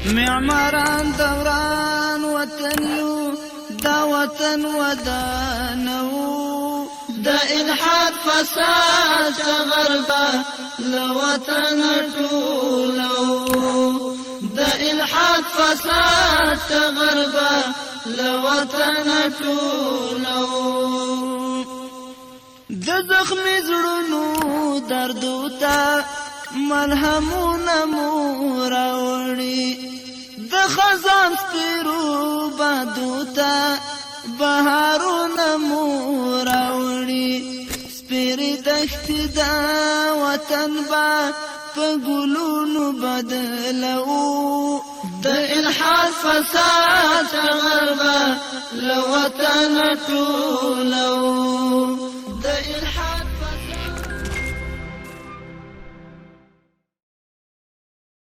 معماران دوران وطن یو، دا وطن ودانو. د الحاد فساد غربه له وطن ټولو، د الحاد فساد غربه له وطن ټولو. د زخمی زړونو دردو ته ملهمونه مو راوړي، د خزان سپیرو بادو ته بهارونه مو راوړي. سپیرې دښتې د وطن به په ګلونو بدلو. د الحاد فساد غربه له وطن ټولو.